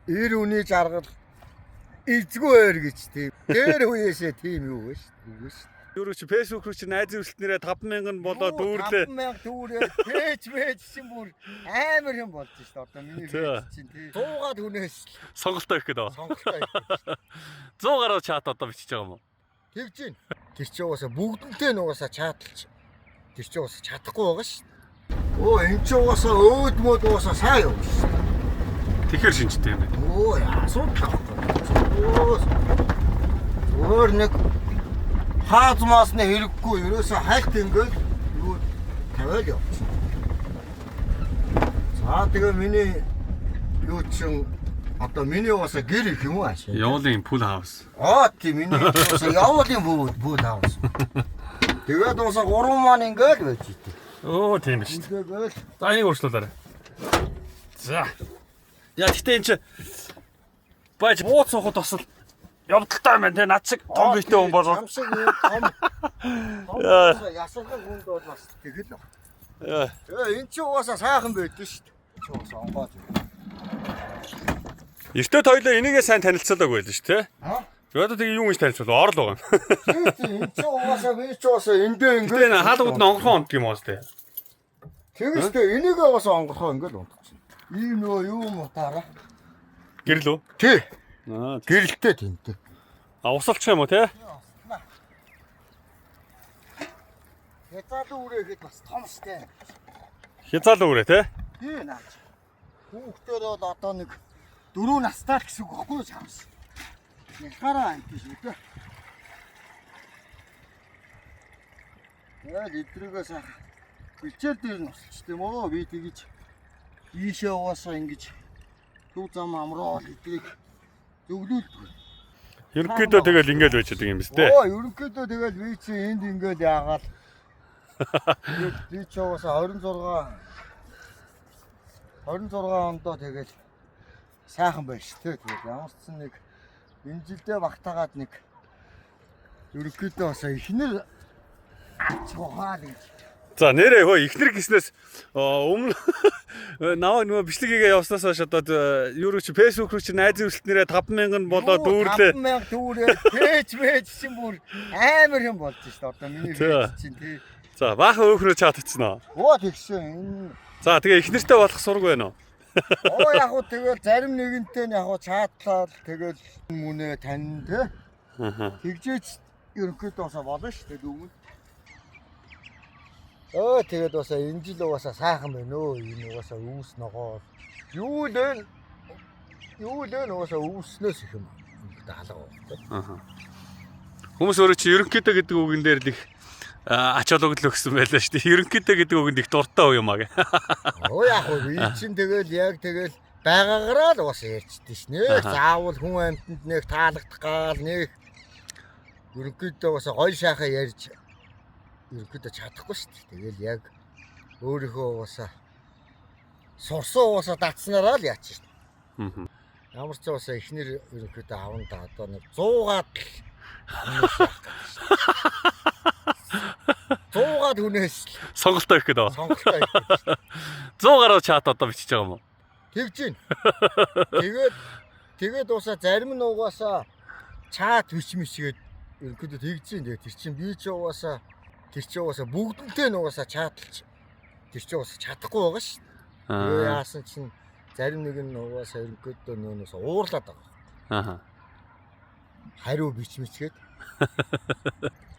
Эр үний жаргал эзгүй эр гэж тийм. Дээр үеэсээ тийм юу вэ шүү дээ. Үгүй шүү. Юу чи Facebook руу чи найз өрсөлтнэрээ 5000 болоо дүүрлээ. 5000 дүүрээ. Пэйж мэж чинь бүр амар юм болж шүү дээ. Одоо миний пэйж чинь тий. 100-аад хүнээс л Сонголтоо их гэдэг. сонголтоо их. 100 гаруй чат одоо бичиж байгаа юм уу? Тэгж гин. Тэр чинь угаасаа бүгдэнтэй нь угаасаа чаталж. Тэр чинь угаасаа чадахгүй байгаа шүү дээ. Өө эн чинь угаасаа өөд мод угаасаа сайн юм шүү дээ. Тэгэхээр шинжтэй юм байна. Өө асуудал байхгүй. Өө өөр нэг хааз маасны хэрэггүй ерөөсөө хальт ингээл юу тавиал явчихна. За тэгээ миний юу чин одоо миний угаасаа гэр их юм уу аашаа. Явуулын pool house. Аа тийм миний угаасаа явуулын pool house. Тэгээд угаасаа гурван маань ингээл байж идэв. Өө тийм шүү дээ. Ингээгээл За энийг өөрчлүүлээрэй. За. Яа гэтээ эн чи байж бууц суухад бас л явдалтай юм байна те над шиг том биетэй хүн болов. Чам шиг юм том. Том ясархан хүнд бол бас тэгэл. Тэгээ эн чи угаасаа сайхан байдсан шүү дээ. Чи угаасаа онгоож. Эртөө тойлоо энийгээ сайн танилцуулаагүй байлаа шүү те. Аа? Тэгээд одоо тэгээ юу гэж танилцуул орол байгаа юм. Тийм эн чи угаасаа би чи угаасаа эндээ Гэтэ ингээд. энэ хаалгууд нь онгорхон ондог юм уу те. Тэгээс тэ энийгээ угаасаа онгорхоо ингээд унтчихна. Ийм нөгөө юу юм утаараа. Гэрэл үү? Тий. Аа. Гэрэлтэй тэнтэй. А усалчих юм уу те? Хязгаарлан үрээ ихэд бас том штэ. Хязгаарлан үрээ те? Тий наач. Хүүхдээр бол одоо нэг 4 настай л гэсэн үг байхгүй юу чамс. Ялгаараа амт шүү дээ. Тэгэл эдрийгээ сайхан бэлчээр дээр нь усалч тийм үү? Би тэгэж ийшээ угаасаа ингэж төв зам амруу эдрийг зөвлүүлдэг. Ерөнхийдөө тэгэл ингээл байж байгаа юм биз те. Оо ерөнхийдөө тэгэл би чи энд ингээл яагаал. Тэгээд би чи угаасаа 26 ондоо тэгэл сайхан байж тээ. Тэгээд ямар ч сан нэг энэ жилдээ багтаагаад нэг ерөнхийдөө бас ихнэр авчихгаа л гэж. За нэрээ хөө ихнэр гиснээс өмнө намайг нөгөө бичлэг хийгээ явснаас хойш одоо юу руу чи Facebook руу чи найз өрсөлтнэрээ 5000 болоо дүүрлээ. 5000 дүүрээ. Пэйж мэж чинь бүр амар юм болж шít одоо миний пэйж чинь тий. За баахан өөхрөө чатцсан уу? Оо тэгсэн энэ За тэгээ ихнэртэй болох сураг байна уу? Оо яг уу тэгэл зарим нэгэнтэй нь яг уу чаатлал тэгэл мүнэ тань те. Аа. Тэгжээч ерөнхийдөө бас болно шүү дээ дүүмэн. Өө тэгээд бас энэ жил угаасаа сайхан байна өө. Энэ угаасаа өвс ногоо. Юу л вэ? Юу л вэ угаасаа өвснөөс их юм. Ингээд алга байна те. Аа. Хүмүүс өөрөө чи ерөнхийдөө гэдэг үгэн дээр л их ач холбогдол өгсөн байлаа шүү дээ. Ерөнхийдөө гэдэг үгэнд их дуртай уу юм аа гэ. Оо яг уу би чинь тэгэл яг тэгэл байгаагаараа л угаасаа ярьчихдээ ш. Нэг заавал хүн амьтанд нэг таалагдах гал нэг ерөнхийдөө угаасаа гоё сайхан ярьж ерөнхийдөө чадахгүй шүү дээ. Тэгэл яг өөрийнхөө угаасаа сурсан угаасаа датснараа л яач шүү дээ. Ямар ч угаасаа эхнэр ерөнхийдөө аван да одоо нэг 100-аад л хүмүүс яах гэдэг шүү дээ. 100-аад хүнээс л Сонголтоо их гэдэг. сонголтоо их гэдэг шүү дээ. 100 гаруй чат одоо бичиж байгаа юм уу? Тэгж гин. Тэгээд тэгээд уусаа зарим нь угаасаа чат бич мичгээд ерөнхийдөө тэгж гин. Тэгээд тэр чинь би ч угаасаа тэр чинь угаасаа бүгдэнтэй нь угаасаа чаталж тэр чинь угаасаа чадахгүй байгаа шүү дээ. Тэгээ яасан чинь зарим нэг нь угаасаа ерөнхийдөө нөөнөөс уурлаад байгаа. Аа. Хариу бич мичгээд.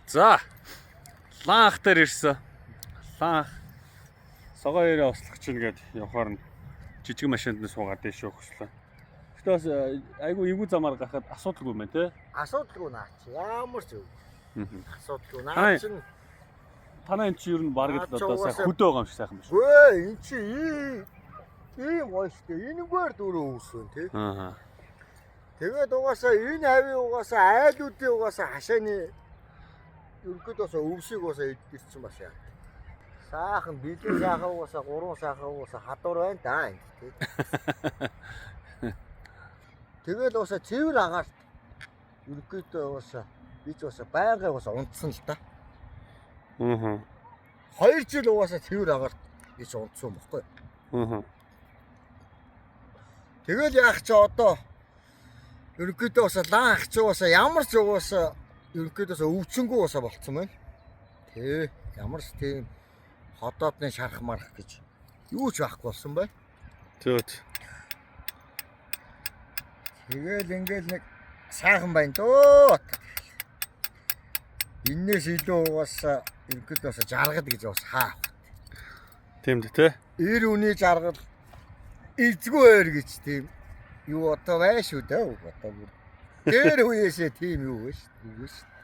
За. Лаан ах дээр ирсэн. Лаан ах согоо хоёроо услах чинь гээд явхаар нь жижиг машинд нь суугаад дэше өгслөө. Гэтэ бас айгүй эвгүй замаар гарахад асуудалгүй юм байна те. Асуудалгүй наа чи ямар ч үгүй. Асуудалгүй наа Ай. чинь Танаа энэ чи ер нь бараг л Наа чи одоо сайн угаасаа- хөдөө байгаа юм шиг сайхан биш. Гүй эн чи ийм гоё шүү дээ. Энэгээр дөрөв өвсөн тий. Аа. Тэгээд угаасаа энэ хавийн угаасаа айлуудын угаасаа хашааны ерөнхийдөө угаасаа өвсийг угаасаа идэрсэн бас яа. Саахан бэлэн саахан угаасаа гурван саахан угаасаа хадуур байна да энэ тий. Тэгээд угаасаа цэвэр агаарт ерөнхийдөө угаасаа би ч угаасаа байнгын угаасаа унтсан л да. Аа. 2 жил угаасаа цэвэр агаарт би ч унтсан юм баггүй. Аа. Тэгэл яах чи одоо ерөнхийдөө бас лаан ах чи бас ямар ч угаасаа ерөнхийдөө бас өвчөнгөө бас болцсон байна. Тэ ямар ч тийм ходоодны шарах марах гэж юу ч байхгүй болсон байна. Зөө. Тэгэл ингээл нэг сайхан байна дөө. Иннээс илүү угаасаа ерөнхийдөө бас жаргад гэж бас хаах. Тийм дээ те. Эр үний жаргал эзгүй эр гэж тийм юу одоо бай шүү дээ. Одоо бүр дээр үеэсээ тийм юу вэ шүү. Үгүй шүү.